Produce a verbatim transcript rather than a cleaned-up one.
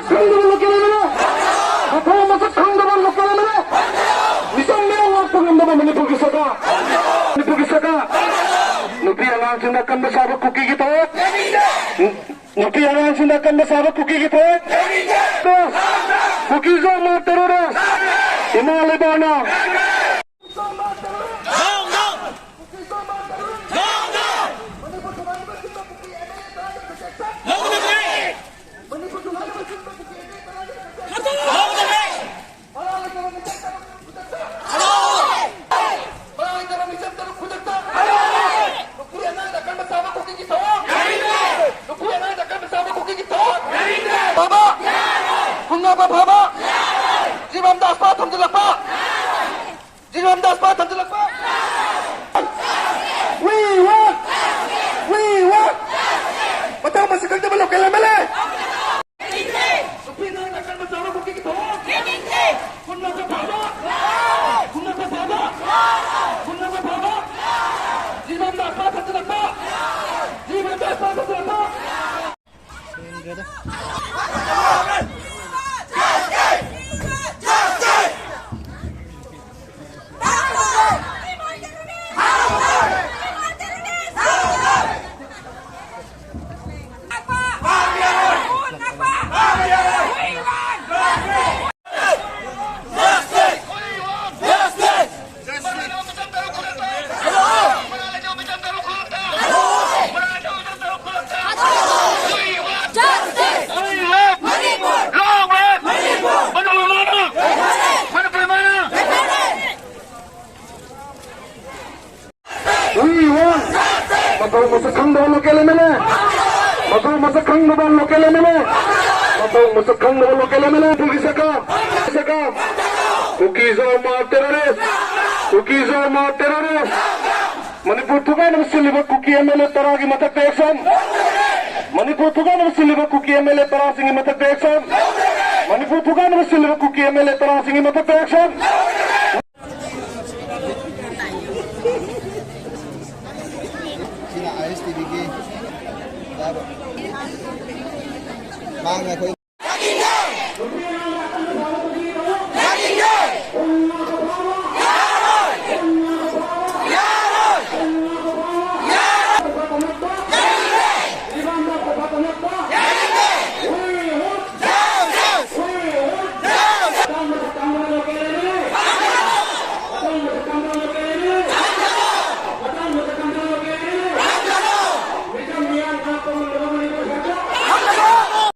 ꯈꯪꯗꯕ local M L ꯑꯦ, ꯃꯊꯣꯡ ꯃꯁꯛ ꯈꯪꯗꯕ ꯂꯣꯀꯦꯜ ꯑꯦꯝ ꯑꯦꯜ ꯑꯦ, ꯃꯤꯆꯝ ꯃꯤꯔꯣꯜ ꯉꯥꯛꯄ ꯉꯝꯗꯕ ꯃꯅꯤꯄꯨꯔꯒꯤ ꯁꯔꯀꯥꯔ, ꯃꯅꯤꯄꯨꯔꯒꯤ ꯁꯔꯀꯥꯔ, ꯅꯨꯄꯤ ꯑꯉꯥꯡꯁꯤꯡꯅ ꯀꯟꯕ ꯁꯥꯕ ꯀꯨꯀꯤꯒꯤ ꯊꯧꯑꯣꯏ, ꯅꯨꯄꯤ ꯑꯉꯥꯡꯁꯤꯡꯅ ꯀꯟꯕ ꯁꯥꯕ ꯀꯨꯀꯤꯒꯤ ꯊꯧꯑꯣꯏ, ꯀꯨꯀꯤ ꯖꯣꯏ ꯃꯣꯔ ꯇꯦꯔꯣꯔꯤꯁ, ꯏꯃꯥ ꯂꯩꯕꯥꯛꯅ ꯐꯥꯕ! ꯈꯨꯝꯅꯕ ꯐꯥꯕ! ꯖꯤꯕꯟ ꯗꯥꯁꯄꯥ ꯊꯝꯖꯤꯜꯂꯛꯄ! ꯖꯤꯕꯟ ꯗꯥꯁꯄꯥ ꯊꯝꯖꯤꯜꯂꯛꯄ! We want! We want! ꯃꯊꯣꯡ ꯃꯁꯛ ꯈꯪꯗꯕ ꯂꯣꯀꯦꯜ ꯑꯦꯝ ꯑꯦꯜ ꯑꯦ! ꯅꯨꯄꯤ ꯑꯉꯥꯡ ꯅꯥꯀꯟ ꯃꯆꯥ ꯑꯃ ꯄꯨꯈ꯭ꯔꯤꯒꯤ ꯊꯣꯡ! ꯈꯨꯝꯅꯕ ꯐꯥꯕ! ꯈꯨꯝꯅꯕ ꯐꯥꯕ! ꯈꯨꯝꯅꯕ ꯐꯥꯕ! ꯖꯤꯕꯟ ꯗꯥꯁꯄꯥ ꯊꯝꯖꯤꯜꯂꯛꯄ! ꯖꯤꯕꯟ ꯗꯥꯁꯄꯥ ꯊꯝꯖꯤꯜꯂꯛꯄ! We want! ꯃꯊꯧ ꯃꯁꯛ ꯈꯪꯗꯕ ꯂꯣꯀꯦꯜ ꯑꯦꯝ ꯑꯦꯜ ꯑꯦ! ꯃꯊꯧ ꯃꯁꯛ ꯈꯪꯗꯕ ꯂꯣꯀꯦꯜ ꯑꯦꯝ ꯑꯦꯜ ꯑꯦ! ꯃꯊꯧ ꯃꯁꯛ ꯈꯪꯗꯕ ꯂꯣꯀꯦꯜ ꯑꯦꯝ ꯑꯦꯜ ꯑꯦ! ꯄꯨꯒꯤ ꯁꯔꯀꯥꯔ! ꯁꯔꯀꯥꯔ! ꯀꯨꯀꯤ ꯖꯣꯏ ꯃꯣꯔ ꯇꯦꯔꯣꯔꯤꯁ! ꯀꯨꯀꯤ ꯖꯣꯏ ꯃꯣꯔ ꯇꯦꯔꯣꯔꯤꯁ! ꯃꯅꯤꯄꯨꯔ ꯊꯨꯒꯥꯏꯅꯕ ꯁꯤꯜꯂꯤꯕ ꯀꯨꯀꯤ ꯑꯦꯝ ꯑꯦꯜ ꯑꯦ ꯇꯔꯥꯒꯤ ꯃꯊꯛꯇ action! ꯃꯅꯤꯄꯨꯔ ꯊꯨꯒꯥꯏꯅꯕ ꯁꯤꯜꯂꯤꯕ ꯀꯨꯀꯤ ꯑꯦꯝ ꯑꯦꯜ ꯑꯦ ꯇꯔꯥꯁꯤꯡꯒꯤ ꯃꯊꯛꯇ action! ꯃꯅꯤꯄꯨꯔ ꯊꯨꯒꯥꯏꯅꯕ ꯁꯤꯜꯂꯤꯕ ꯀꯨꯀꯤ ꯑꯦꯝ ꯑꯦꯜ ꯑꯦ ꯇꯔꯥꯁꯤꯡꯒꯤ ꯃꯊꯛꯇ action! ꯁꯤꯅ ꯑꯥꯏ ꯑꯦꯁ ꯇꯤ ꯚꯤꯒꯤ ꯃꯥꯡꯅ ꯑꯩꯈꯣꯏ